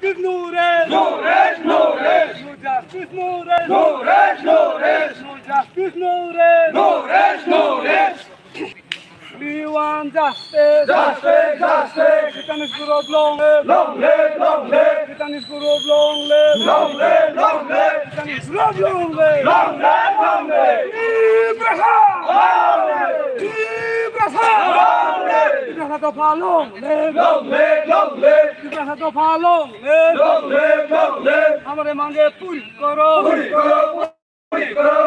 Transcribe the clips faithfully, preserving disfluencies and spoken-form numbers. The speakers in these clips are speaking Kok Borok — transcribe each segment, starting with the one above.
Justice no rest. No rest, no rest. No justice no rest. No rest, no rest. No justice no rest. No rest, no rest. We want justice. Justice, justice. Bhutanese group long live. Long live, long live. Bhutanese group long live. Long live, long live. Bhutanese group long live. Long live, long live. Tiprasa! Long live! Tiprasa! Long live! Tiprasa dopha long live! Long live, long live! Tiprasa dopha long live! Long live, long live! हमारे मांगे पूरी करो! पूरी करो, पूरी करो!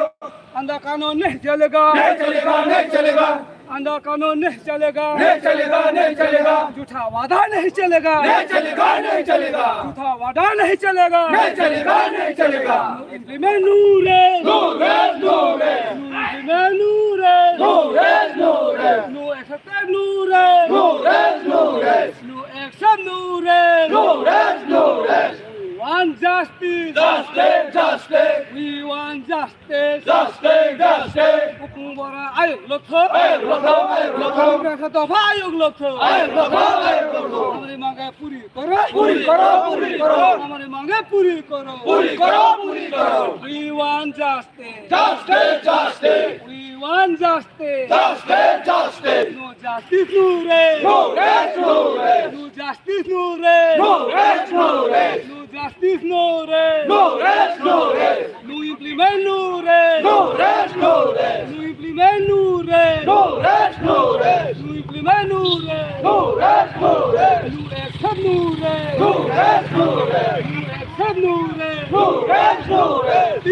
आंधा कानून नहीं चलेगा! नहीं चलेगा, नहीं चलेगा! आंधा कानून नहीं चलेगा! नहीं चलेगा, नहीं चलेगा! झूठा वादा नहीं चलेगा! नहीं चलेगा, नहीं चलेगा! झूठा वादा नहीं चलेगा! नहीं चलेगा, नहीं चलेगा! Implement no rest. No rest, no rest. No implement no rest. No rest, no rest. No acceptance no rest. No rest, no rest. No accept no rest. No rest, no rest. We want justice. Justice, justice. We want justice. Justice, justice. Hukum bora ayuk lokho. Ayuk lokho, ayuk lokho. Tiprasa dopha ayuk lokho. Ayuk lokho, ayuk lokho. Hamari mange puri koro. Puri koro, puri koro. Hamari mange puri koro. Puri koro, puri koro. We want justice. Justice, justice. We want justice. Justice, justice. No justice, no rest. No rest, no rest. No justice, no rest. No rest, no rest. No justice, no rest. No rest, no rest. No implement, no rest. No rest, no rest. No implement, no rest. No rest, no rest. No implement, no rest. No rest, no rest. No accept, no rest. No rest, no rest. No accept, no rest. No rest, no rest.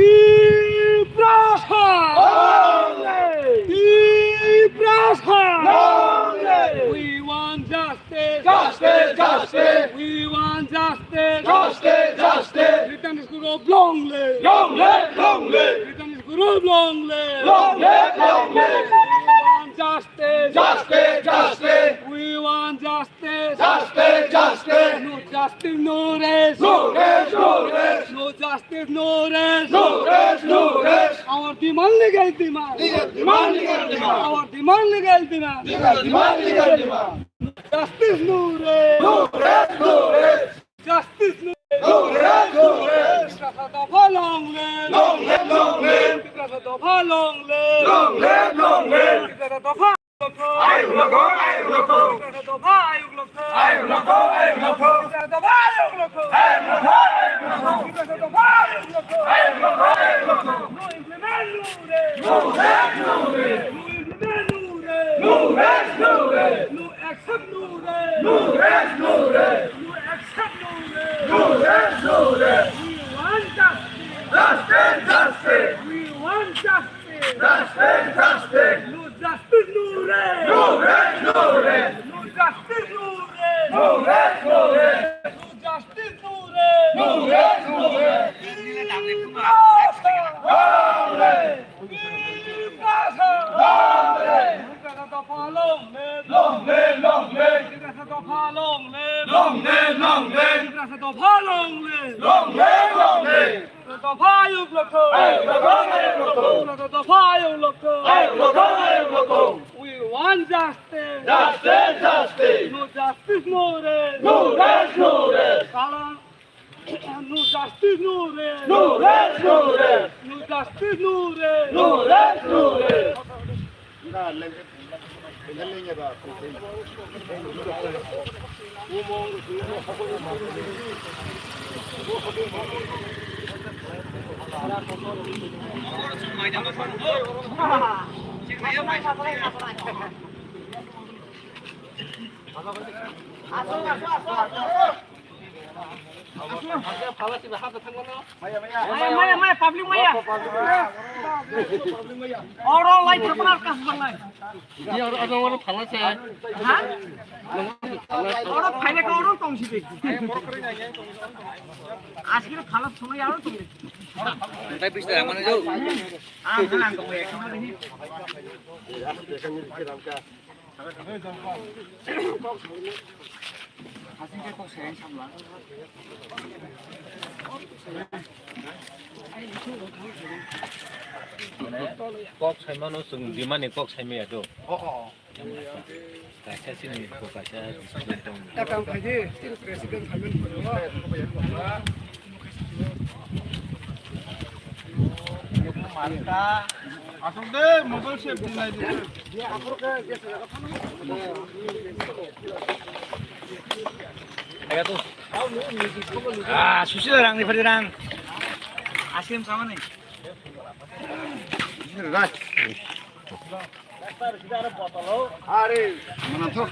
Tiprasa! Long live! Tiprasa! Long live! We want justice! Justice, justice! We want justice! Justice, justice! Bhutanese group long live! Long live, long live! Bhutanese group long live! Long live, long live! We want justice! Justice, justice! We want justice! Justice, justice! No justice, no rest! No rest, no rest! No justice, no rest! No rest, no rest! Our demand, legal demand! Legal demand, legal demand! Our demand, legal demand! Legal demand, legal demand! Justice, no rest! No rest, no rest! Justice, no rest! No rest, no rest! Tiprasa dopha long live! Long live, long live! Tiprasa dopha long live! Long live, long live! Tiprasa dopha Ayuk lokho, ayuk lokho. Tiprasa dopha ayuk lokho. Ayuk lokho, ayuk lokho. Tiprasa dopha ayuk lokho. Ayuk lokho, ayuk lokho. Tiprasa dopha ayuk lokho. Ayuk lokho, ayuk lokho. No implement, no rest. No rest, no rest. No implement, no rest. No rest, no rest. No accept, no rest. No rest, no rest. No accept, no rest. No rest, no rest. We want justice. Justice, justice. We want justice. Justice, justice. No justice, no rest. No rest, no rest. No justice, no rest. No rest, no rest. No justice, no rest. No rest, no rest. Tiprasa! Long live! Tiprasa! Long live! Tiprasa dopha long live! Long live, long live! Tiprasa dopha long live! Long live, long live! Tiprasa dopha long live! Long live, long live! Dopha ayuk lokho. Ayuk lokho, ayuk lokho. Dopha ayuk lokho. Ayuk lokho, ayuk lokho. We want justice. Justice, justice. No justice, no rest. No rest, no rest. Kalan. No justice, no rest. No rest, no rest. No justice, no rest. No rest, no rest. Maya, maya, maya, public maya. Oro light khapna kas banglai. Iya, oro, oro, oro phalna se. Ha? Oro phaina ka oro tong si de. Askir phala sumai oro tong de. Entai pista mana jo? Ah, halang ko ya, kama de. Kok saimano chwng dimani kok saimaya do. Oh, oh. Kaisa chini ko kaisa president tong. Takam khaidi, chini president khaimani. Asok de, mobile se dinai de. Ah, susi rang ni phari rang. Asim sama ni. Right. Are, mana thok.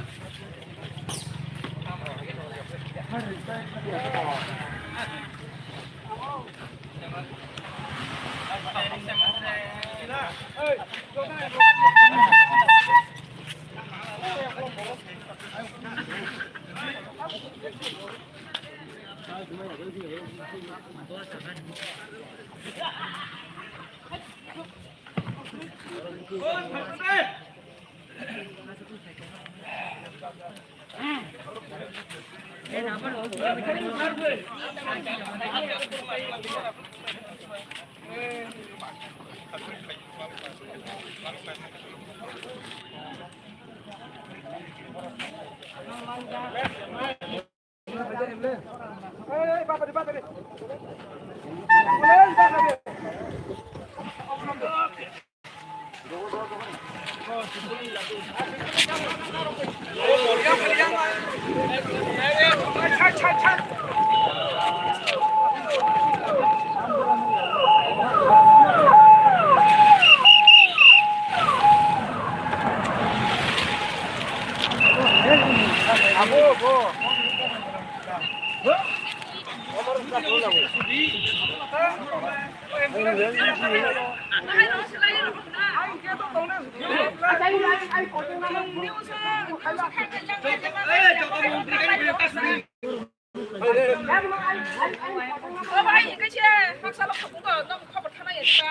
O bai, hingke se haksa lok thok wngkha, nang khobor thana ya ta.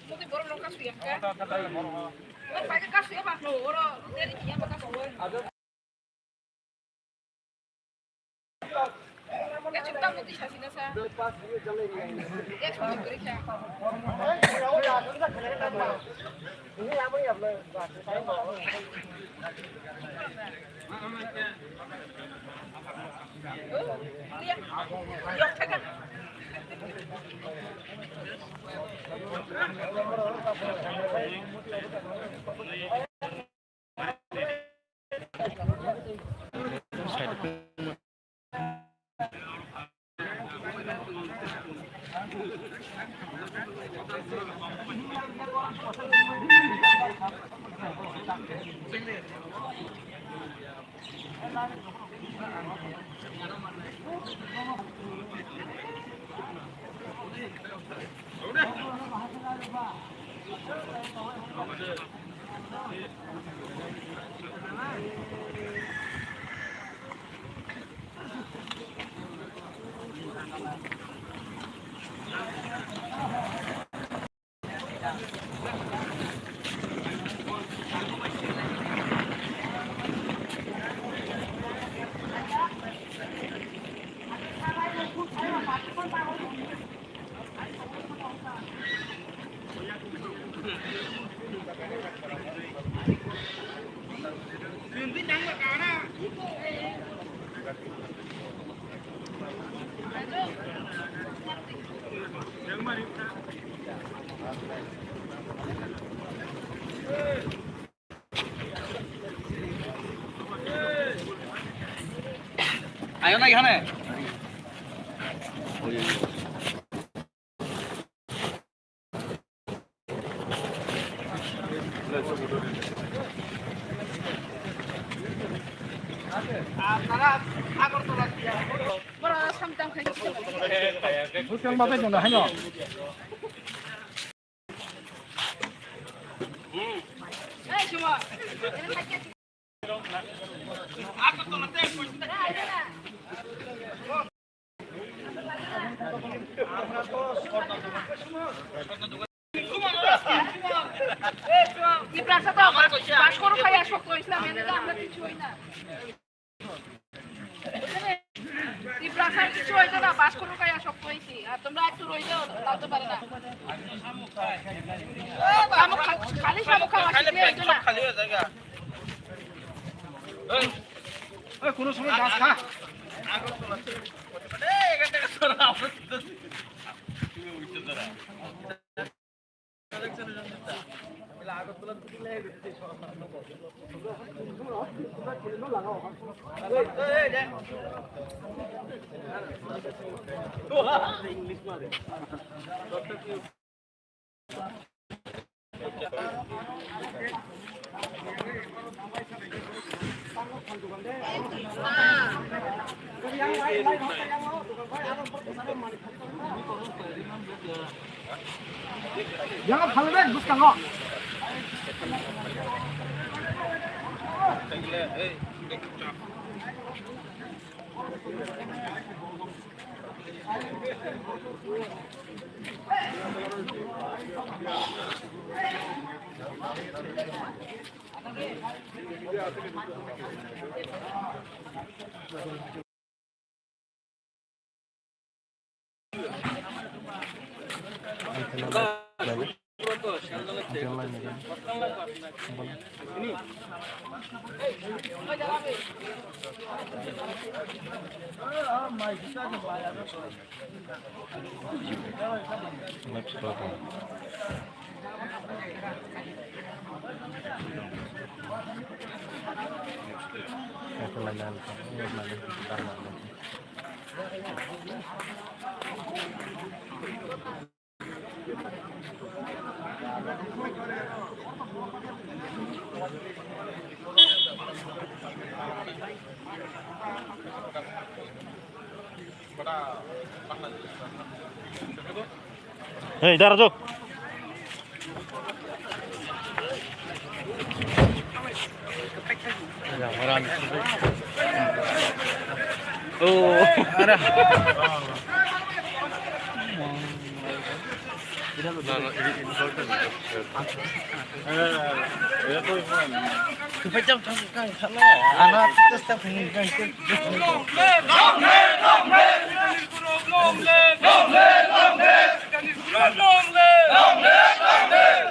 Mudi borok rok kasu ya hingke. Nang bai kasu ya ba, oro deri ya ba kasu. Ya chukta mudi sasi na sa. Ya chukta kuri kha. Ayo na hane. Bwskango bathai tongda haino. Tiprasa to baskoro khaya sokto Islam, ene to amra kichu hoi na. Tiprasa kichu hoi na, baskoro khaya sokto hoisi. Ar tomra ektu roi jao, tao to pare na. Samuk kha-, khali samuk kha, khali hoi na. Khali hoi jayega. Ei, kono somoy gas kha. Yang phalbe bwskango. Hei, dara jok. Oh, ara.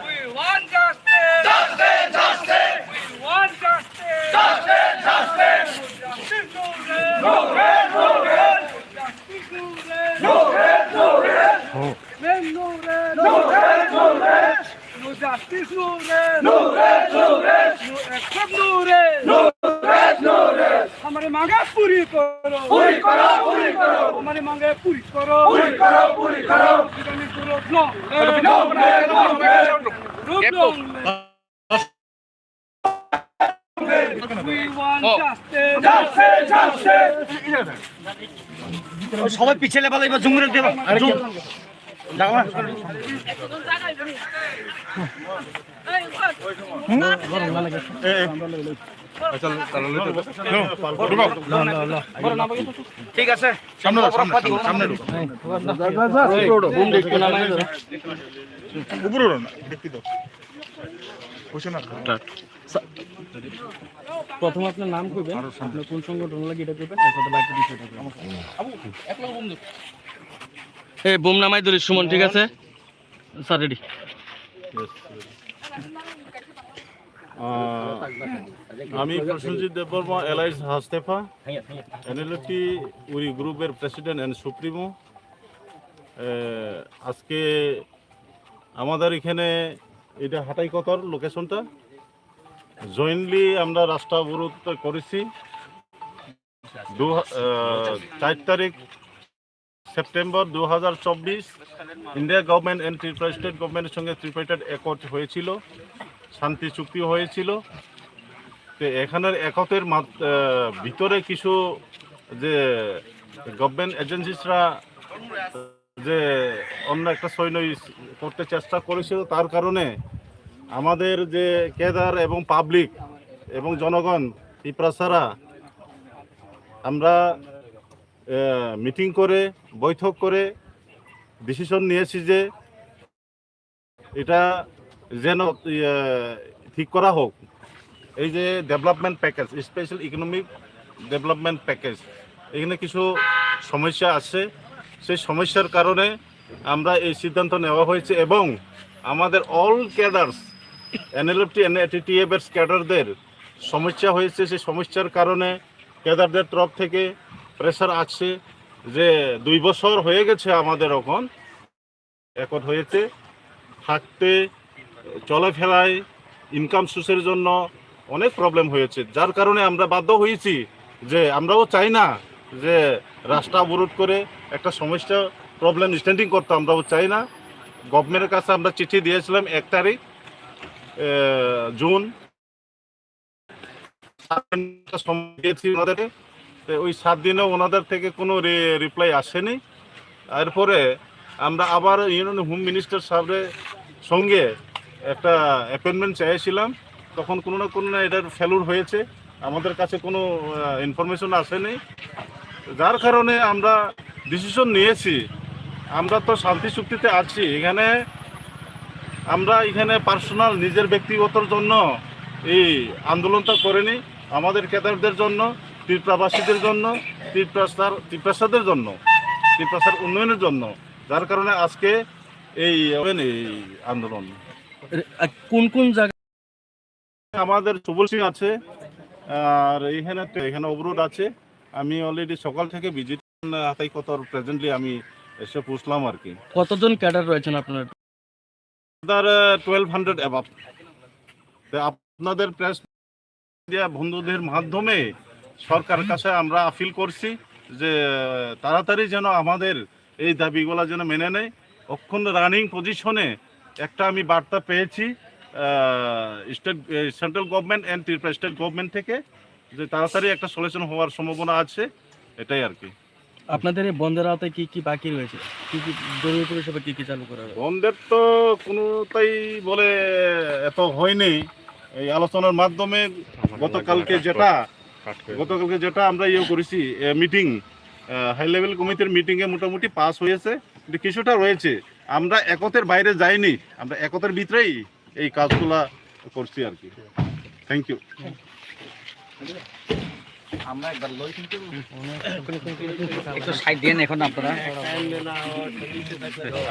We want justice. Justice, justice. We want justice. Justice, justice. Justice, no rest. No rest, no rest. Justice, no rest. No rest, no rest. Men no rest. No rest, no rest. No justice, no rest. No rest, no rest. No accept, no rest. No rest, no rest. हमारे मांगे पूरी करो। पूरी करो, पूरी करो। हमारे मांगे पूरी करो। पूरी करो, पूरी करो। Long live, long live, long live. Long live. We want justice. Justice, justice. সবাই পিছলে বলো, এবার জুম করে দেবো। জুম। ঠিক আছে। সামনে দাও, সামনে, সামনে, সামনে ঢুকো। উপরে উঠো না, দেখতে দাও। বসে না। প্রথমে আপনার নাম কইবেন, আপনি কোন সংগঠন লাগি এটা করবেন, এরপর বাকি বিষয়টা করবেন। এই বোম নামাই ধরি সুমন, ঠিক আছে? Sir, ready. আহ, আমি প্রসেনজিৎ দেববর্মা, এলাইস হাসতেফা, এনএলএফটি উরি গ্রুপের প্রেসিডেন্ট এন্ড সুপ্রিমো। আহ, আজকে আমাদের এখানে এটা হাটাইকতর লোকেশনটা, জয়েন্টলি আমরা রাস্তা অবরোধ করেছি। দু-, আহ, চার তারিখ সেপ্টেম্বর দু হাজার চব্বিশ, ইন্ডিয়া গভর্নমেন্ট এন্ড ত্রিপুরা স্টেট গভর্নমেন্টের সঙ্গে ত্রিপার্টাইট অ্যাকর্ড হয়েছিল, শান্তি চুক্তি হয়েছিল। তো এখানের অ্যাকর্ডের মাত-, আহ, ভিতরে কিছু যে গভর্নমেন্ট এজেন্সিসরা যে অন্য একটা সৈন্য ইস-, করতে চেষ্টা করেছিল, তার কারণে আমাদের যে ক্যাডার এবং পাবলিক এবং জনগণ ত্রিপুরা ছাড়া আমরা, আহ, মিটিং করে, বৈঠক করে ডিসিশন নিয়েছি যে এটা যেন, ইয়ে, ঠিক করা হোক। এই যে development package, special economic development package, এখানে কিছু সমস্যা আছে। সেই সমস্যার কারণে আমরা এই সিদ্ধান্ত নেওয়া হয়েছে এবং আমাদের অল ক্যাডার্স, এনএলএফটি, এনএটিটিএফ এর ক্যাডারদের সমস্যা হয়েছে। সেই সমস্যার কারণে ক্যাডারদের তরফ থেকে প্রেশার আসছে যে দুই বছর হয়ে গেছে আমাদের এখন অ্যাকর্ড হয়েছে, থাকতে, চলাফেরায়, ইনকাম সোর্সের জন্য, অনেক প্রবলেম হয়েছে, যার কারণে আমরা বাধ্য হয়েছি যে আমরাও চাই না যে রাস্তা অবরোধ করে একটা সমস্যা, প্রবলেম স্ট্যান্ডিং করতে আমরাও চাই না। গভর্নমেন্টের কাছে আমরা চিঠি দিয়েছিলাম এক তারিখ, এ, জুন, সাত দিন সময় দিয়েছি ওনাদেরকে। তো ওই সাত দিনেও ওনাদের থেকে কোনো রি-, রিপ্লাই আসেনি। এরপরে আমরা আবার ইউনিয়ন হোম মিনিস্টার সাহেবের সঙ্গে একটা অ্যাপয়েন্টমেন্ট চেয়েছিলাম, তখন কোনো না কোনো না এটার ফেলুর হয়েছে, আমাদের কাছে কোনো, আহ, ইনফরমেশন আসেনি, যার কারণে আমরা ডিসিশন নিয়েছি। আমরা তো শান্তি চুক্তিতে আছি, এখানে আমরা এখানে পার্সোনাল নিজের ব্যক্তিগতর জন্য এই আন্দোলনটা করিনি, আমাদের ক্যাডারদের জন্য, ত্রিপুরাবাসীদের জন্য, ত্রিপ্রাসার, ত্রিপ্রাসাদের জন্য, ত্রিপ্রাসার উন্নয়নের জন্য, যার কারণে আজকে এই, এই আন্দোলন। এ, আ, কোন কোন জায়গা? আমাদের সুবল সিং আছে, আর এখানে তো, এখানে অবরোধ আছে। আমি অলরেডি সকাল থেকে ভিজিট, হাতাই কতর প্রেজেন্টলি আমি এসে পৌঁছলাম আর কি। কতজন ক্যাডার রয়েছেন আপনার? তার টুয়েলভ হান্ড্রেড অ্যাবাভ। তো আপনাদের প্রেস মিডিয়া বন্ধুদের মাধ্যমে সরকারের কাছে আমরা আপিল করছি যে তাড়াতাড়ি যেন আমাদের এই দাবিগুলা যেন মেনে নেয়। অখন রানিং পজিশনে একটা আমি বার্তা পেয়েছি state, central government and Tripura state government থেকে, যে তাড়াতাড়ি একটা সলিউশন হওয়ার সম্ভাবনা আছে, এটাই আর কি। আপনাদের এই বন্ধের আওতায় কি কি বাকি রয়েছে? কি কি জরুরি পরিষেবা কি কি চালু করা হবে? বন্ধের তো কোনোটাই বলে এত হয়নি। এই আলোচনার মাধ্যমে গতকালকে যেটা, গতকালকে যেটা আমরা ইয়ে করেছি, মিটিং, হাই লেভেল কমিটির মিটিংয়ে মোটামুটি পাস হয়েছে, কিন্তু কিছুটা রয়েছে। আমরা একতের বাইরে যাইনি, আমরা একতের ভিতরেই এই কাজগুলা করছি আর কি। Thank you. আমরা একবার লই কিন্তু একটু সাইড দেন এখন আপনারা।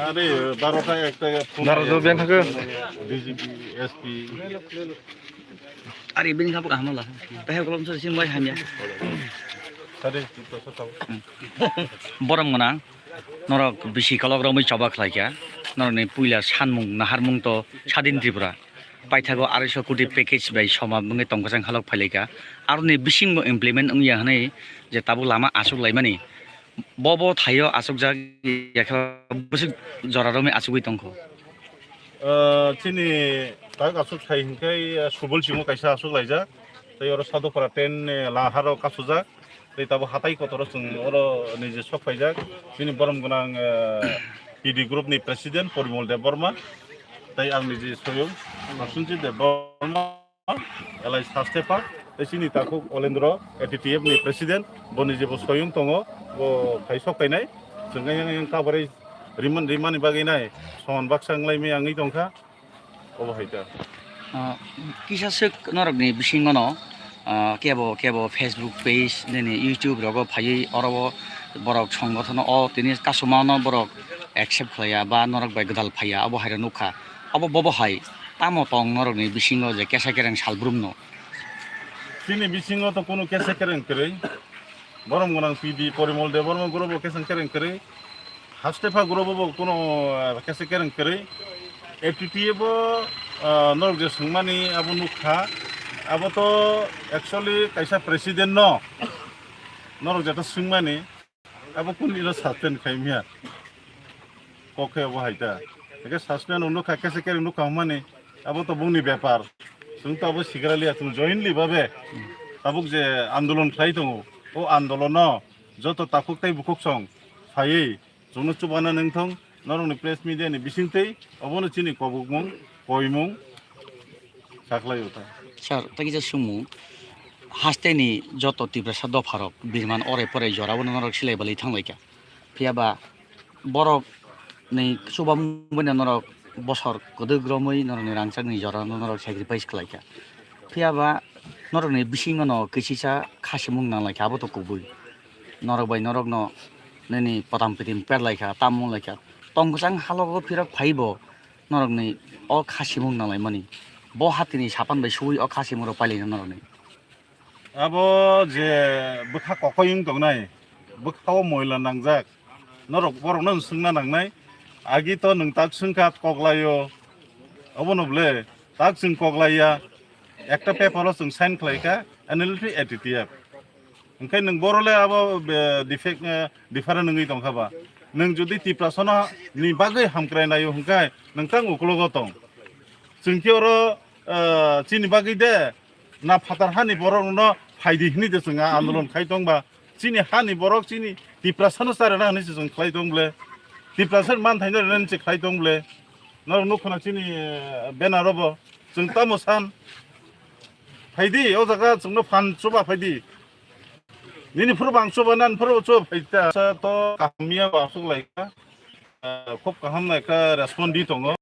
আরে, বারোটা একটা ফোন বারো জন ব্যাংক থাকে। DGP, SP. আরে, বিন খাবো কাহামলা। তাহে কলম সে সিম ভাই হামিয়া। আরে, তো সব Borom gwnang, norok bisi kolok romwi choba khlaikha, norokni puila sanmung naharmung to Sadin Tripura. Paithago arai so koti package bai soma bwngwi tongkwchang halok phailaikha. Aroni bisingo implement wngya hwnwi je tabuk lama achuk laimani, bo bo thaio achukjak yakhe bwswk jora romwi achugwi tongkho. Ah, chini tak achuk thai hinkhe, ah, Subol Singo kaisa achuk laijak, tei oro Sadopara ten, eh, laharo kasujak. Tei tabuk hatai kotoro chwng oro niji sok paijak. Chini borom gwnang, eh, T D group ni president Porimol Debbarma. Tei ang niji soyung Prasenjit Debbarma, L I Sastepa. Tei chini takhuk Olendro, A T T F ni president, bo niji bo soyung tongo, bo phai sok painai. Chwng yang yang kabarai riman, rimani bagwi nai soman baksa wnglaimaya wngwi tongkha. Obo hai ta. Ah, kisa swk norokni bisingono, ah, kebo, kebo Facebook page, nini YouTube rogo phaiwi oro borok songothono o tini kasumano borok accept khlaiya ba norok bai gwdal phaiya, obo hai rok nukha. Obo bobo hai tamo tong norokni bisingo je kesa kereng salbrumno? Chini bisingo to kunu kesa kereng kwrwi. Borom gwnang P D Porimol Debbarma group bo kesa kereng kwrwi. Hastepha group bo kuno, ah, kesa kereng kwrwi. A T T F bo, ah, norok je swngmani abo nukha. Abo to actually kaisa president no. Norok jeto swngmani abo kuni ilo suspend khaimya. Kok khe abo hai ta. Eke suspend nukha, kesa kereng nukha hwnmani. Abo to bongni bepar. Chwng to abo sigraliya, chwng jointly babe tabuk je andolon khlai tongo. O andolono joto takhuk tei bukhuk song phaiwi chwngno chubana nangthong, norokni press media ni bisingtwi obono chini kobokmung, koimung sakhlai o ta. Sir, tei kisa swngmung, hasteni joto Tiprasa dopharok birman ore pore jorao norok silai balai thanglaikha. Phiya ba borok ni chubamung bai norok bosor kwdwk romwi norokni rangchakni jorano norok sacrifice khlaikha. Phiya ba norokni bisingono kisisa khasimung nanglaikha, abo to kubui. Norok bai norokno nini potam pitim perlaikha, tamung laikha. Tongkwchang halogo phirok phaibo norokni o khasimung nanglaimani. Bo hatini sapan bai suwi o khasimung rok pailaina norokni. Abo je bwkha kokoi wng tongnai, bwkha o moila nangjak, norok borokno swngna nangnai. Agi to nwng tak swngkha koklaio, obono ble tak chwng koklaiya. Ekta paper o chwng sign khlai kha, N L T A T T F. Hwnkhe nwng boro le abo, eh, defect, eh, different wngwi tong kha ba? Nwng jodi Tiprasano ni bagwi hamkrai naio hwnkhe nwng tang uklogo tong. Chwng khe oro, eh, chini bagwi de na phatar hani borok no phaidi hini de chwng andolon khai tong ba? Chini hani borok chini Tiprasano charana hwnwi se chwng khlai tong ble. Tiprasa manthaino rwnani se khlai tong ble. Norok nukho na chini, eh, banner obo. Chwng tamo san? Phaidi, o jaga chwngno phan chuba phaidi. Nini phuru bang chuba nan phuru chuba phaidi ta. Sa to kaham ya ba asuk lai ka. Eh, khub kaham nai ka respond di tongo.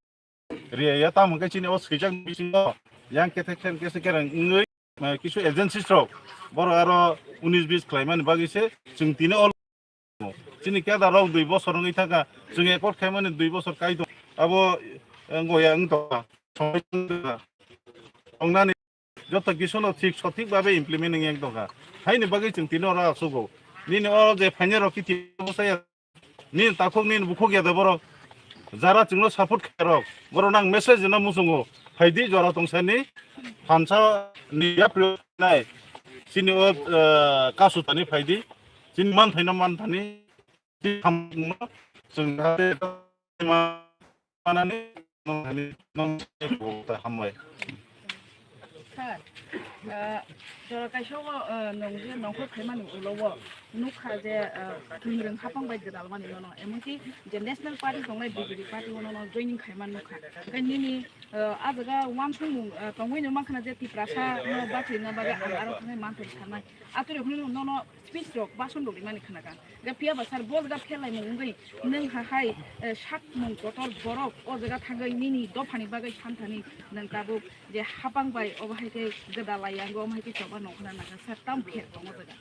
Riya ya tamo hwnkhe chini o swijak bisingo yang kethek khen kese kereng wngwi, eh, kisu agencies rok borok aro unis bis khlaimani bagwi se chwng tini o chini keda rok dui bosor wngwi thangkha, chwng accord khaimani dui bosor kai tong abo, eh, wngya wng tongkha. Tongnani joto kisu no thik sothik babe implement wngya wng tongkha. Haini bagwi chwng tini oro achugo. Nini o je phainai rok kiti bwsaya. Nini takhuk nini bukhuk ya da borok. Jara chwngno support khairok. Borok nang message no muchungo. Phaidi jora tongsani phansa ni yapri nai. Chini o, eh, kasutani phaidi. Chini manthaino manthani. Chini hamno chwng jahate manani nongthani nong hambai. Sir, ah, jora kaisa o, ah, nwng je nongkhor khaimani ulo o nukha je, ah, thwingrwng hapang bai gwdalmani nono, emonki je National Party tongnai B J P party o nono joining khaimani nukha. Hwnkhe nini, ah, ah jaga uansukmung, ah, tongwi no mankha na je Tiprasa no bachaina bagwi ang aro thangwi manthai sanai. Atwrwi hwnwi nono speech rok bason rok rimani khna kha. Ga phiya ba sir, bo ga phelai mung wngwi nwng ha hai, eh, sak mung kotor borok o jaga thangwi nini dophani bagwi santhani nwng tabuk je hapang bai obo hai khe gwdalai yango, omo hai khe choba nongkhorna nangkha sir, tam pher tongo jaga.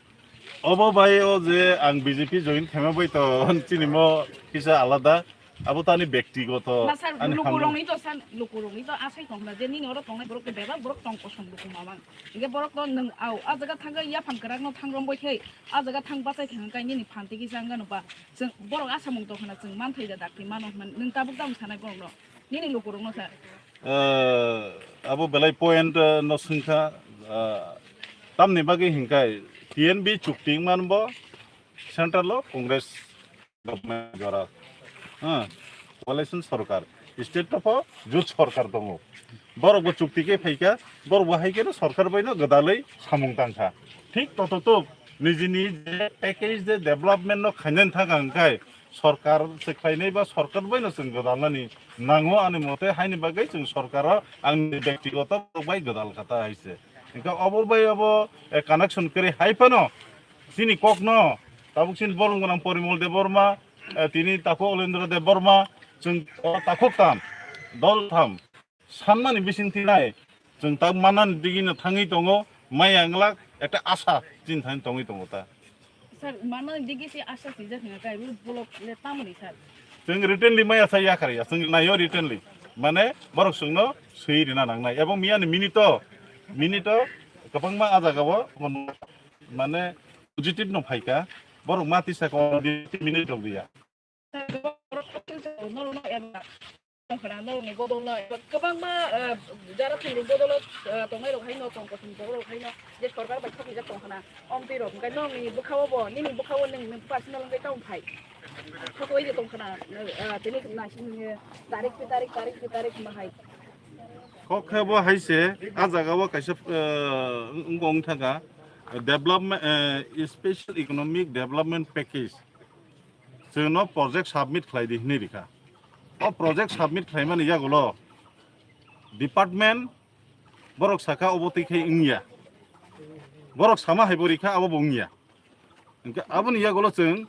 Obo bai o je ang B J P join khaima bai to chini mo kisa alada. Abo tani bektigoto, na sir, ani lukurokni to sir, lukurokni to asai tongna je nini oro tongnai borok to bebak borok tong kosom luku mamang. Hingke borok to nwng au, a jaga thangwi yaphang kwrak no thang rombai thai, a jaga thang bachai thang kai nini phan tigi jang gano ba. Chwng borok asamung tong khna chwng manthai da dakti mano hwnma nwng tabuk tabuk sanai borok no. Nini lukurok no sir. Eh, abo belai point, eh, no swngkha, eh, tamni bagwi hingkai T N B chukti wngman bo central o Congress government jora, ha, coalition sorkar, state o pho jut sorkar tongo. Borok bo chukti khe phaikha, borok bo hai kheno sorkar bai no gwdalwi samung tangkha. Thik tototok nijini je package je development no khainani thangkha hwnkhe sorkar se khlainai ba sorkar bai no chwng gwdalnani nango ani mote, haini bagwi chwng sorkar o ani bektigoto borok bai gwdal kha ta hai se. Hwnkhe obo bai obo, eh, connection kwrwi hai phano chini kokno tabuk chini borong gwnang Porimol Debbarma, eh, tini takhuk Olendra Debbarma, chwng o takhuk tam, dol tham sanmani bising tinai chwng tak mannani digino thangwi tongo, maya wng lak ekta asa chini thani tongwi tongo ta. Sir, mannani digi se asa swijak hwnka khe, road block le tamoni sir? Chwng writtenly maya sa yakarya, chwng naio writtenly. Mane borok chwngno swi rina nangnai. Ebong miyani minute o, minute o kwbangma a jagao mane positive no phaikha, borok ma tisa ko minute rok diya. Tongkhana norokni bodolno eba kwbangma, eh, jara thwngni bodolo, eh, tongnai rok haino tong kosom borok rok haino je sorkar bai thokjak tongkhana omtwi rok hwnkhe norokni bwkhao bo nini bwkhao nwng personal wngwi tamo phai thokwi je tongkhana, eh, tini naising tarik pi tarik tarik pi tarik ma hai. Kok khe bo hai se, a jaga o kaisa, eh, wng-, wng thangkha, development, eh, special economic development package. Chwngno project submit khlai di hwnwi rikha. O project submit khlaimani yagulo department borok sakha obo twi khai wngya. Borok sama hai bo rikha abo bo wngya. Hwnkhe aboni yagulo chwng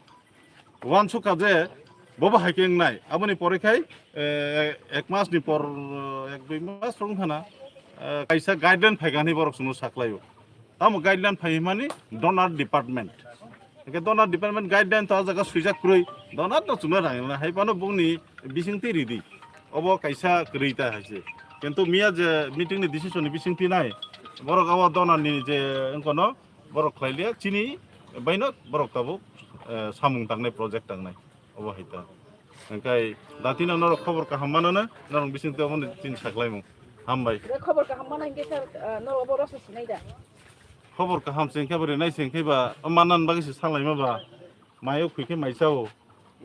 uansukha je bobo hai khe wngnai. Aboni pore khai, eh, ek mas ni por, eh, ek dui mas rok wngkha na, eh, kaisa guideline phaikha hinwi borok chwngno saklaio. Tamo guideline phai hwnmani donor department. Hwnkhe donor department guideline to a jaga swijak kwrwi. Donor no chwngno rang rwna hai phano bongni bisingtwi ridi. Obo kaisa kwrwi ta hai se. Kintu miya je meeting ni decision ni bisingtwi nai. Borok abo donor ni je wngkha no borok khlai liya chini baino borok tabuk, eh, samung tangnai project tangnai. Obo hai ta. Hwnkhe datino norok khobor kaham mano no, norok bisingtwi obo ni chini saklaimung. Hambai. Khobor kaham mana hingke sir, ah, norok bo rosa sinai da? Khobor kaham se hingke bo rinai se hingke ba, o manna bagwi se salaima ba. Mayo khwi khe maisa o.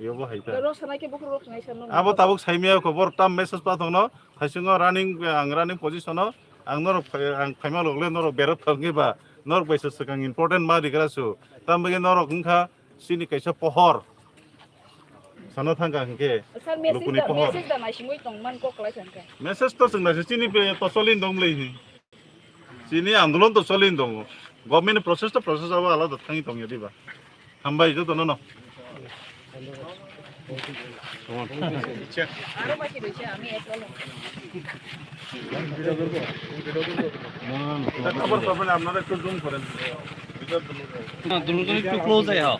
Yobo hai ta. Rok sanai khe bukhuk rok sanai sa nung. Abo tabuk saimaya ko bor tam message pa thongno. Thaisingo running, ang running position o. Ang norok phai-, ang phaima logle norok berok thangkhe ba. Norok bai se swkang important ma rigra su. Tam bagwi norok wngkha chini kaisa pohor. Sana thangkha hwnkhe. Sir, message lukuni da, pohor. Message da naisingwi tong man kok lai thangkha. Message to chwng naising chini pe to solin dong lei hi. Chini andolon to solin tongo. Government ni process to process abo alada thangwi tongya diba. Hambai joto no no. Aro baki roise, ami ek olo. এটা খবর পাবেন, আপনারা একটু জুম করেন। না, দুজন একটু ক্লোজ আয়, হ্যাঁ।